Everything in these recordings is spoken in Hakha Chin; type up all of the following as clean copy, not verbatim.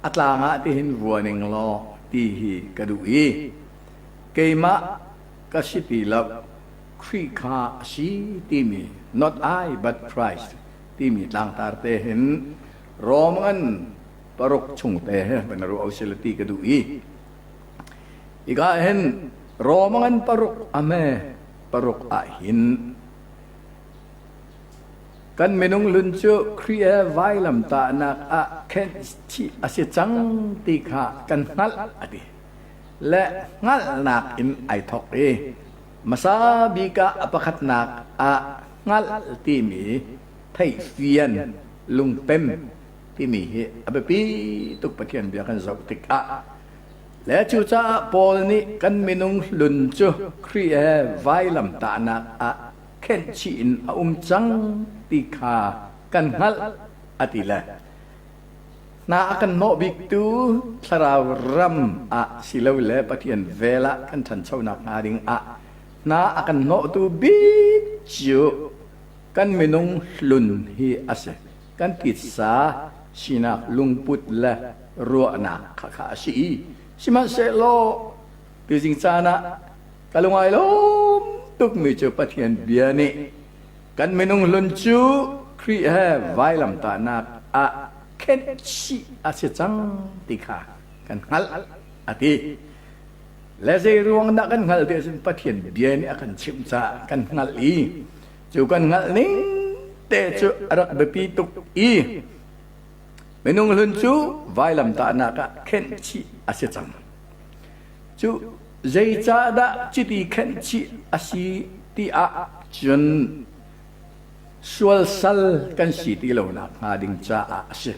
A tlang ah tihin vua ning law ti hi ka duh i keimah ka si ti lo, Khrih kha a si timi not I but Christ timi tlangtar te hin Rom ngan paruk chung te he van ruah usila ti ka duh i hika hin Rom ngan paruk ame paruk ah hin Kan minung hlun cu Khrih he vailamtahnak ah khenh chih a si cang ti kha kan hngalh a ti. Le hngalhnak in ai thawk i hmasa bik ah a pakhatnak ah hngalh timi theihfian lungpem timi hi a biapi tuk Pathian bia kan zoh tikah le cucaah Paul nih kan minung hlun cu Khrih he vailamtahnak ah khenhchih in a um cang ti kha kan hngalh a ti le hna a kan hnawh biktu thlarau ram ah silole Pathian vel ah kan ṭhanchonak hnga ding ah hna a kan hnawhtu bik cu kan minung hlun hi a si. Kan titsa sinak lungput le ruahnak kha kha a si. Sihmanhsehlaw tuzing caan ah Ka lungai lawm tukmi cu Pathian bia nih kan minung hlun cu Khrih he vailamtahnak ah khenh chih a si cang ti kha kan hngalh a ti. Le zei ruang dah kan hngalh ti ahcun Pathian bia nih a kan chimh caah kan hngalh i cu kan hngalh ning te cu a rak biapi tuk i minung hlun cu vailamtahnak ah khenh chih a si cang. Cu zeicahdah chiti khenh chih a si ti ahcun sual sal kan si ti lonak hnga ding caah a si.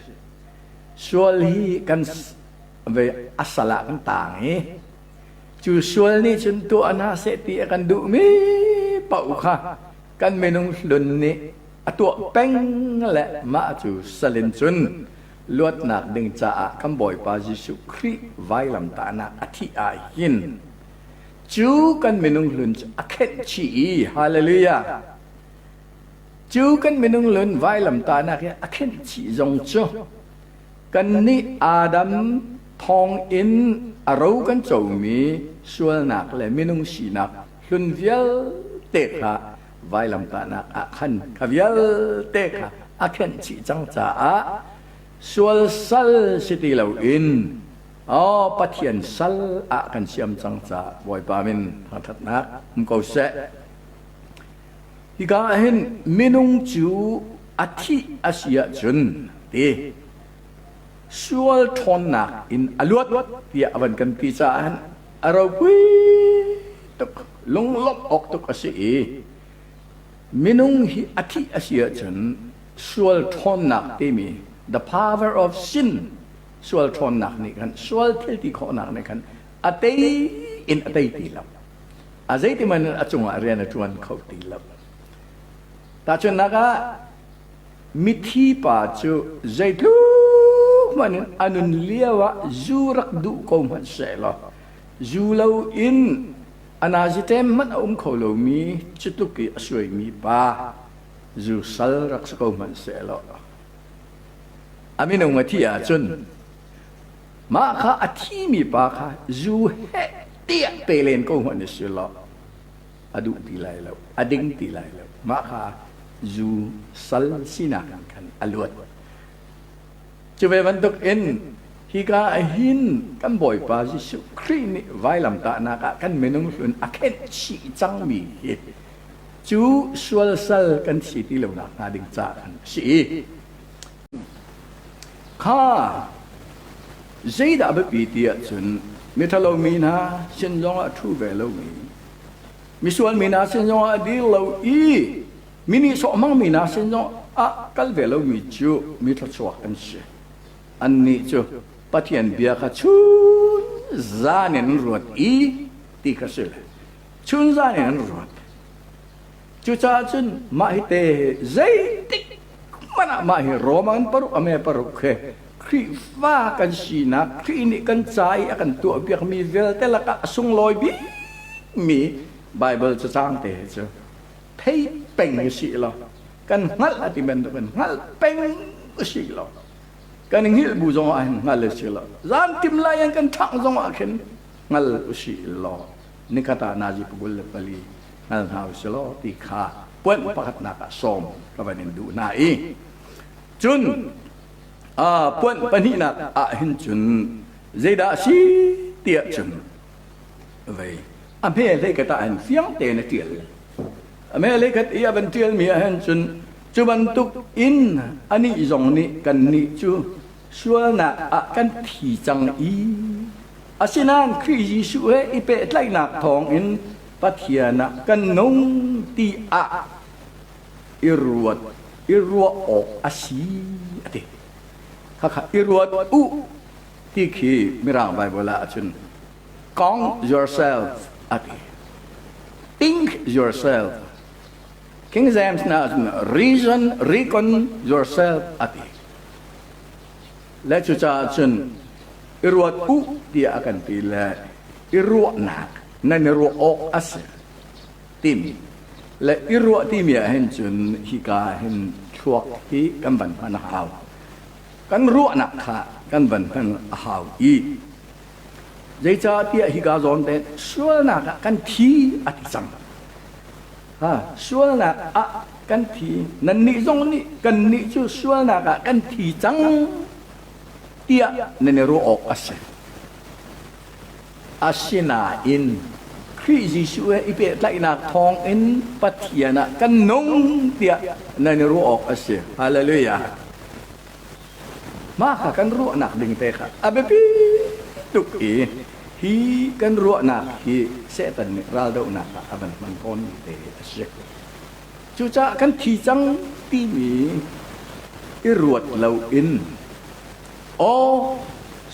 Sual hi kan ve a sal ah kan taang i cu sual nih cun tuah hna seh ti a kan duhmi paoh kha kan minung hlun nih a tuah peng le mah cu sal in cun luatnak ding caah kan Bawipa Jesuh Khrih vailamtahnak a thih ah hin cu kan minung hlun cu a khenh chih i hallelujah cu kan minung hlun vailamtahnak hi a khenh chih zong cu kannih Adam thawng in a ro kan comi sualnak le minung sinak hlun vialte kha vailamtahnak ah khan kha vialte kha a khenh chih cang caah sual sal si ti loin aw Pathian sal ah kan siam cang caah Bawipa min thangṭhatnak um ko seh. Hika ah hin minung cu a thih a si ahcun ti sual ṭhawnnak in a luat tiah a van kan ti caah hin a ropui tuk lunglawmh awk tuk a si i minung hi a thih a si ahcun sual ṭhawnnak timi the power of sin sual ṭhawnnak nih khan sual thil ti khawhnak nih khan a tei in a tei ti lo a zeitiman in a cungah rian a ṭuan kho ti lo tahchunhnak ah mithi pa cu zeitluk hmanh in a nun lio ah zu rak duh ko hmanh sehlaw zu lo in a nazitem hmanh a um kho lomi cutluk i a suaimi pa zu sal rak si ko hmanh sehlaw a minung a thih ahcun mah kha a thimi pa kha zu heh tiah pe len ko hmanh si law a duh ti lai lo a ding ti lai lo mah kha zu sal sinak in khan a luat cu ve bantuk in hika hin kan Bawipa Jesuh Khrih nih vailamtahnak ah kan minung hlun a khenh chih cangmi hi cu sual sal kan si ti lonak hnga ding caah khan a si i kha zeidah biapi ti ahcun miṭhalo mi hna sin zongah ṭhu ve lomi misual mi hna sin zongah a dir lo i mi nihsawh hmangmi hna sin zongah kal ve lomi cu mi thluachuak an si. Annih cu Pathian bia kha chun zan in an ruat i ti kha si le chun zan in an ruat. Cucaah cun mah hi te zeitik hmanh ah mah hi Roman paruk a me paruk he Khrihfa kan sinak Khrih nih kan ca i a kan tuahpiakmi vialte lakah a sunglawi bikmi Baibal cacang te hi cu thei peng usih law kan hngalh a ti bantukin hngalh peng usih law. Kan i hngilh bu zong ah hin hngal a si lo. Zan tim lai in kan ṭhangh zong ah khin hngal usih law nikhat ah nazi 24 hngal hna usih law ti kha puanh pakhatnak ah sawm ka van in duh hna i cun puanh pahnihnak ah hin cun zeidah a si tiah cun vei a hme hlei ka tah hin fiang tein a ṭial. A hme hlei khat i a van ṭialmi ah hin cun cu bantuk in anih zong nih kannih cu sualnak ah kan thi cang i asinain Khrih Jesuh he i pehtlaihnak thawngin Pathian ah kan nung ti ah i ruat i ruah awk a si a ti. Khakha i ruat u ti khi Mirang Bible ah cun count yourself a ti. Think yourself. King James na cun reason reckon yourself a ti. Le cucaah cun i ruat u tiah a kan ti le i ruahnak nan i ruah awk a si timi le i ruah timi ah hin cun hika hin thluak hi kan van hman a hau. Kan ruahnak kha kan van hman a hau i zeicahtiah hika zawn te sualnak ah kan thi a ti cang. Ha, sualnak ah kan thi. Nannih zong nih kannih cu sualnak ah kan thi cang tiah nan i ruah awk a si. Asinain Khrih Jesuh he i pehtlaihnak thawngin Pathian ah kan nung tiah nan i ruah awk a si. Hallelujah. Mah kha kan ruahnak ding te kha a biapi tuk i hi kan ruahnak hi Satan nih raldohnak ah a van hman tawnmi te a si. Cucaah kan thi cang timi i ruat loin aw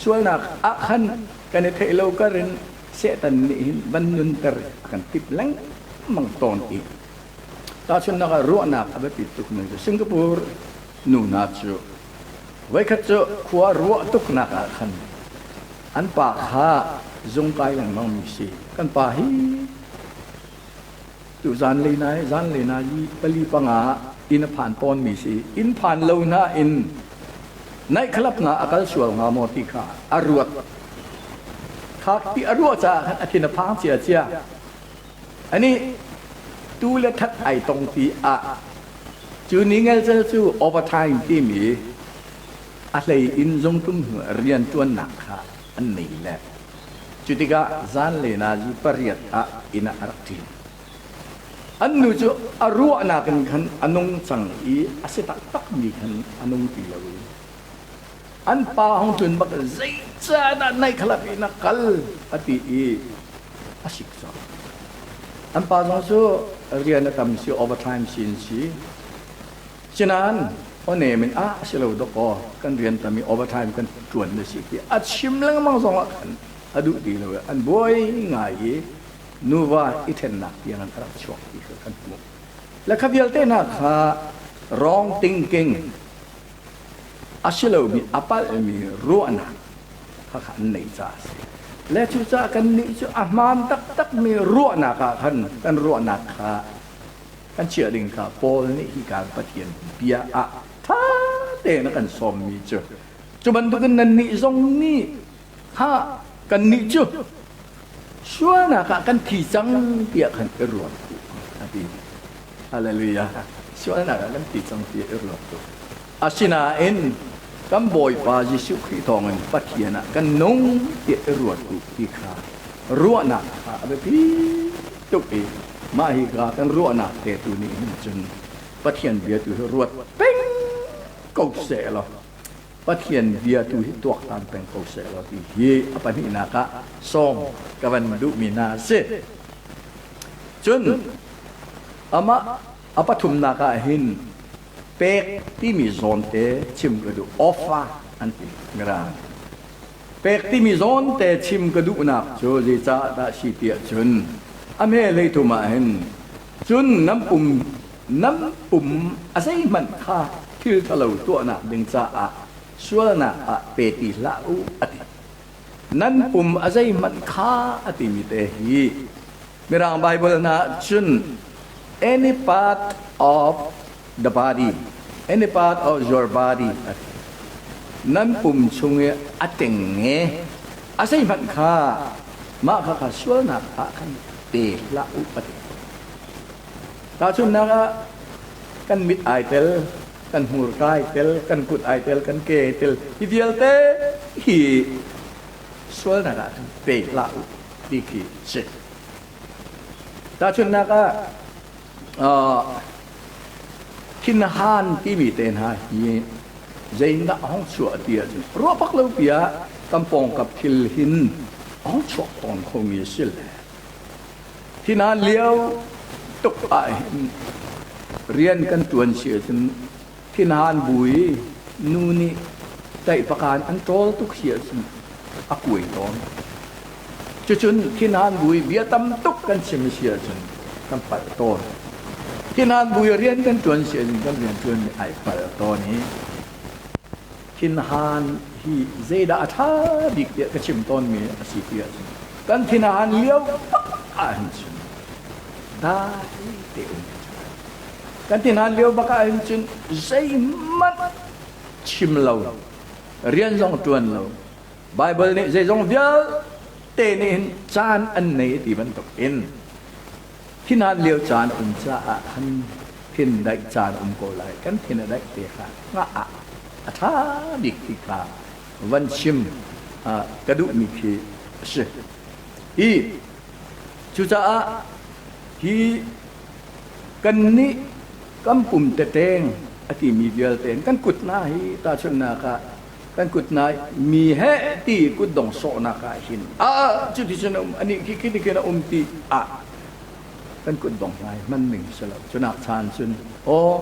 sualnak ah khan kan i theih lo kar in Satan nih hin van nunter a kan timh lengmang tawn i tahchunhnak ah ruahnak a biapit tuk mi cu Singapore nu hna cu voikhat cu khua ruah tuknak ah khan an pa kha zung kai lengmang mi si. Kan pa hi tu zanlei nai zanlei na yi pali panga inn a phan tawn mi si. Inn phan lo na in night club na a kal sual hnga maw ti kha a ruat kha ti a ruah caah khan a thin a phang cia cia. Ani tu le that ai tong ti ah cu ni ngelcel cu overtime timi a hlei in zungtum hnu rian ṭuannak kha an nei le cu tikah zanlei nazi 8 ah inn ah a rak ṭin. An nu cu a ruahnak in khan a nung cang i a si taktakmi khan a nung ti lo i an pa hong tlun bak zeicahdah nai khalap in a kal a ti i a sik cang. An pa zong cu rian a tam si overtime sin si. Sinain awnem in ah a si lo dawkaw kan rian tam i overtime kan ṭuan na si ti a chim lengmang zong ah khan a duh ti lo i an buai ngai i nuva i ṭhennak tiang in a rak chuak ti kha kan hmuh. Le kha vialte hna kha wrong thinking a si lomi a palhmi ruahnak kha kha an neih caah a si. Le cucaah kannih cu a hmaan taktakmi ruahnak ah khan kan ruahnak kha kan chiah ding kha Paul nih hika Pathian bia ah ṭha tein a kan sawmmi cu cu bantukin nannih zong nih kha kannih cu sualnak ah kan thi cang tiah khan i ruat u a ti. Hallelujah. Sualnak ah kan thi cang tiah i ruat u. Asinain kan Bawipa Jesuh Khrih thawngin Pathian ah kan nung tiah i ruat u ti kha ruahnak kha a biapi tuk i mah hi ka kan ruahnak te tu nih hin cun Pathian bia tu hi ruat peng ko seh law Pathian bia tu hi tuaktan peng ko seh law ti hi a pahnihnak ah sawm ka van duhmi hna a si. Cun amah a pathumnak ah hin pek timi zawnte chim ka duh. Offer an ti Mirang. Pek timi zawnte chim ka duhnak cu zeicah dah si tiah cun a hme hleithum ah hin cun nan pum nan pum a zeihmanh kha thil ṭhalo tuahnak ding caah sualnak ah pe ti hlah u a ti. Nan pum a zeihmanh kha a timi te hi Mirang Bible hna cun any part of the body, any part of your body a ti. Nan pum chung i a tengnge a zeihmanh kha mah kha kha sualnak ah khan pe hlah u a ti. Tahchunhnak ah kan mit ai tel, kan hmurka ai tel, kan kut ai tel, kan ke ai tel, hi vialte hi sualnak ah khan pe hlah u ti khi si. Tahchunhnak ah thinhan timi te hna hi zeidah a hung chuah ti ahcun ruah bak lo pi ah kan pawngkap thil hin a hung chuak tawn khomi a si le thinhan lio tuk ah hin rian kan tuan si ahcun thinhan bu i nu nih taihpakan an ṭawl tuk si ahcun a kuai tawn. Cucun thinhan bu i bia tam tuk kan chim si ahcun kan palh tawn. Thinhan bu i rian kan ṭuan si ahcun kan rian ṭuanmi ai palh tawn i thinhan hi zeidah a ṭha bik tiah ka chim tawnmi a si ti ahcun kan thinhan lio bak ahhin cun dai te um kan thinhan lio bak ahhin cun zeihmanh chim lo rian zong ṭuan lo Baibal nih zeizong vialte nih hin caan an nei ti bantuk in thinhan lio caan um caah khan thin daih caan um ko lai kan thin a daih te kha ngah ah a ṭha bik ti kha van chim ka duhmi khi a si. Hi cucaah hi kannih kan pum teteng a timi vialte kan kut hna hi tahchunhnak ah kan kut hna mi he ti kutdong sawhnak ah hin a cuti cun a um anih khi khi khin a um ti ah kan kutdong hna hi hman ning si lo cunak chan cun aw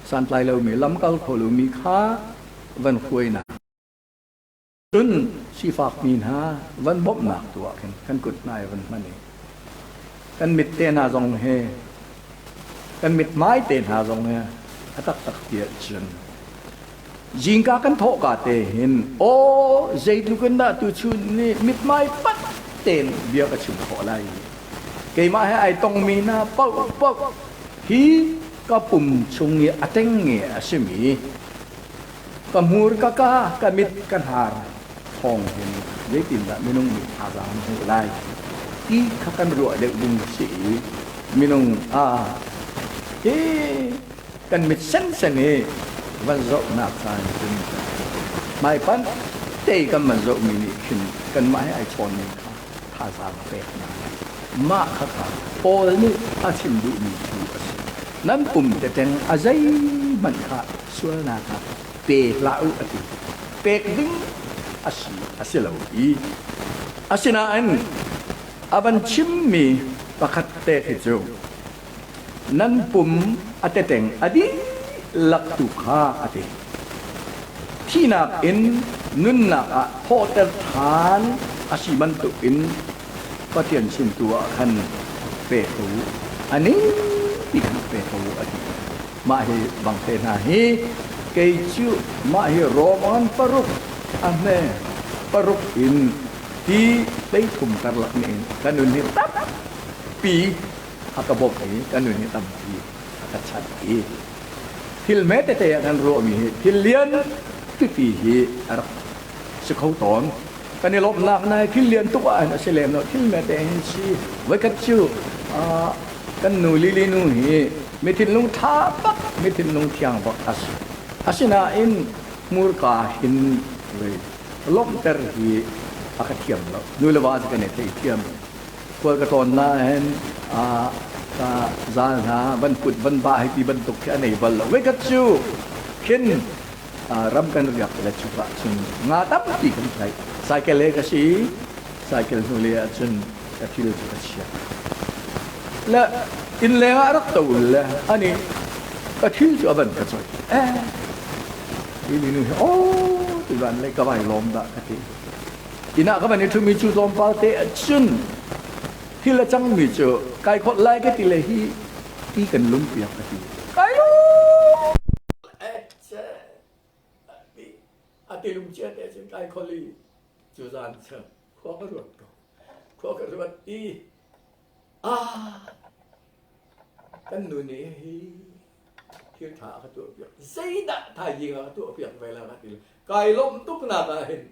santlai lomi lamkal kho lomi kha van hruainak cun sifakmi hna van bawmhnak tu ah khin kan kut hna i van hman i kan mit te hna zong he kan mithmai te hna zong he a taktak tiah cun Zingka kan thawhka te hin aw zeitluk in dah tuchun ni mithmai pat tein bia ka chim khawh lai. Keimah he ai tongmi hna paohpaoh hi ka pum chung i a tengnge a simi ka hmur ka ka ka mit ka hnar thawng hin zeitindah minung nih thazaang an hmuh lai ti kha kan ruah deuh ding si i minung a hi kan mit sensen i van zohnak caan cun hmaipanh te kan van zohmi nih khin kanmah he ai chawnmi kha thazaang a pek hna. Mah khakha Paul nih a chim duhmi cu a si. Nan pum teteng a zeihmanh kha sualnak ah pe hlah u a ti. Pek ding a si a si lo i asinain a van chimmi pakhat te khi cu Nan pum a teteng a dihlak tu kha a ti. Thihnak in nunnak ah thawhter ṭhan a si bantukin Pathian sin tu ah khan pe ko u. A ning ti khan pe ko u a ti. Mah hi bang te hna hi kei cu mah hi Roman paruk a hme paruk in ti 13 karlak nih hin ka nun hi tampi a ka bawmh i ka nun hi tampi a ka chanh i thil hme tete ah kan ruahmi hi thil lian pipi hi a rak si kho tawn. Kan i lawmhnak nai thil lian tuk ah hin a si lem lo thil hme te hin si voikhat cu kan nu Lily nu hi mi thinlung ṭha bak mi thinlung thiang bak a si. Asinain hmurka hin lawmhter hi a ka thiam lo. Nu le va cu kan i thei thiam. Khual ka tlawn nain ka zal hna van put van bah hei ti bantuk khi a nei bal lo. Voikhat cu khin ram kan riak le chuk ah cun nga tampi kan tlaih. Cycle he ka si cycle hnulei ah cun ka thil cu ka chiah. Le innleng ah rak to le ani ka thil cu a van ka coih. Eh, hi minu hi oh ti van le ka vai lawm dah ka ti. Inn ah ka van i ṭhumi cu tlawmpal te cun thil a cangmi cu kai khawt lai ka ti le hi ti kan lungpiak ka ti. Kai lung! A ti lung cia te cun kai khol i cu zan cu khua ka ruat ko. Khua ka ruat i ah kan nu nih hi. Thil ṭha a ka tuahpiak. Zeidah thaizing ah ka tuahpiak ve lai ka ti. Kai lawmh tuknak ah hin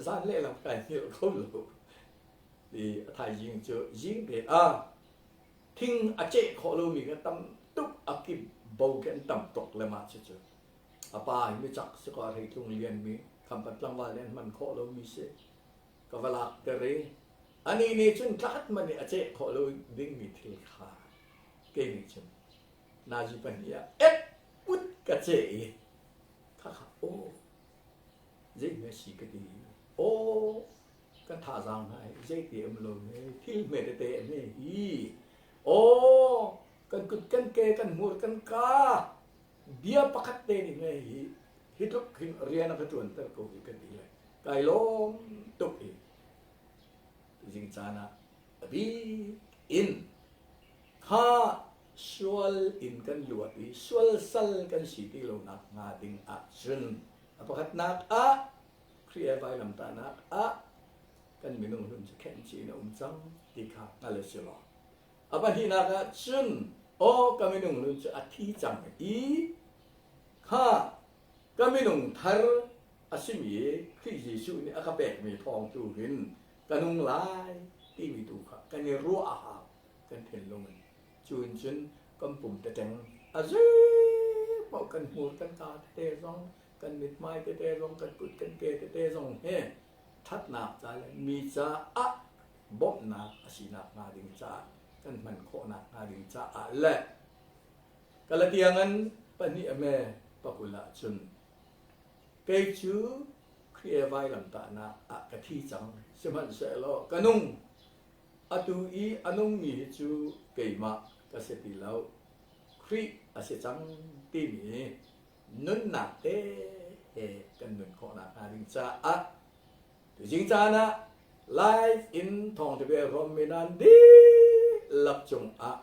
zan lehlam kai hngilh kho lo. I a thaizing cu zing te ah thing a ceh khawh lomi kha tam tuk a kip bo khi an tam tuk le mah cucu. A pa hi micak si kaw a hreitlung lianmi khampat tlangval nih an hman khawh lomi si. Ka va lakter i anih nih cun tlakhat man i a ceh khawh lo dingmi thil kha kei nih cun nazi pahnih ah ek put ka ceh i khakha aw zeihme si ka ti aw kan thazaang hna hi zeiti um lo me thil hme tete me hi aw kan kut kan ke kan hmur kan ka bia pakhat te nih me hi hi tluk hin rian a ka ṭuanter ko hi ka ti le kai lawm tuk i zing caan ah a bik in kha sual in kan luat i sual sal kan si ti lo nak hnga ding ah cun a pakhatnak ah Khrih he vailamtahnak ah kan minung hlun cu khenh chih in a um cang ti kha hngal a si law a pahnihnak ah cun aw ka minung hlun cu a thi cang i kha ka minung thar a simi Khrih Jesuh nih a ka pekmi thawng tu hin ka nung lai timi tu kha kan i ruah a hau kan thinlung in. Cu in cun kan pum teteng a zei paoh kan hmur kan kaa tete zong kan mithmai tete zong kan kut kan ke tete zong he ṭhatnak ca le mi caah bawmhnak a sinak hnga ding caah kan hman khawhnak hnga ding caah le Galatia ngan pahnih a me pakul ah cun kei cu Khrih vailamtahnak ah ka thi cang sihmanhsehlaw ka nung atu i a nungmi hi cu keimah ka si ti lo Khrih a si cang timi nunnak te he kan nun khawhnak hnga ding caah tuzing caan ah live in thawngthabia rawmmi nan dihlak cungah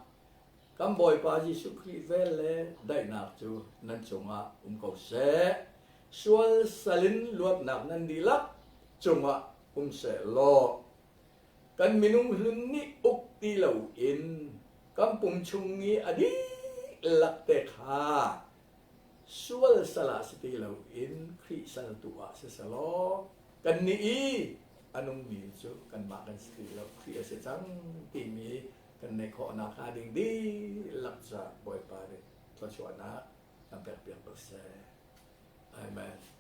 Kan Bawipa Jesuh Khrih vel le daihnak cu nan cungah um ko seh. Sual sal in luatnak nan dihlak cungah um seh law, kan minung hlun nih uk ti loin kan pum chung i a dihlak te kha sual sal ah si ti loin Khrih sal tu ah si selaw kannih i a nungmi cu kanmah kan si ti lo Khrih a si cang timi kan neih khawhnak hnga ding dihlak caah Bawipa nih thluachuahnak kan pekpiak ko seh. Amen.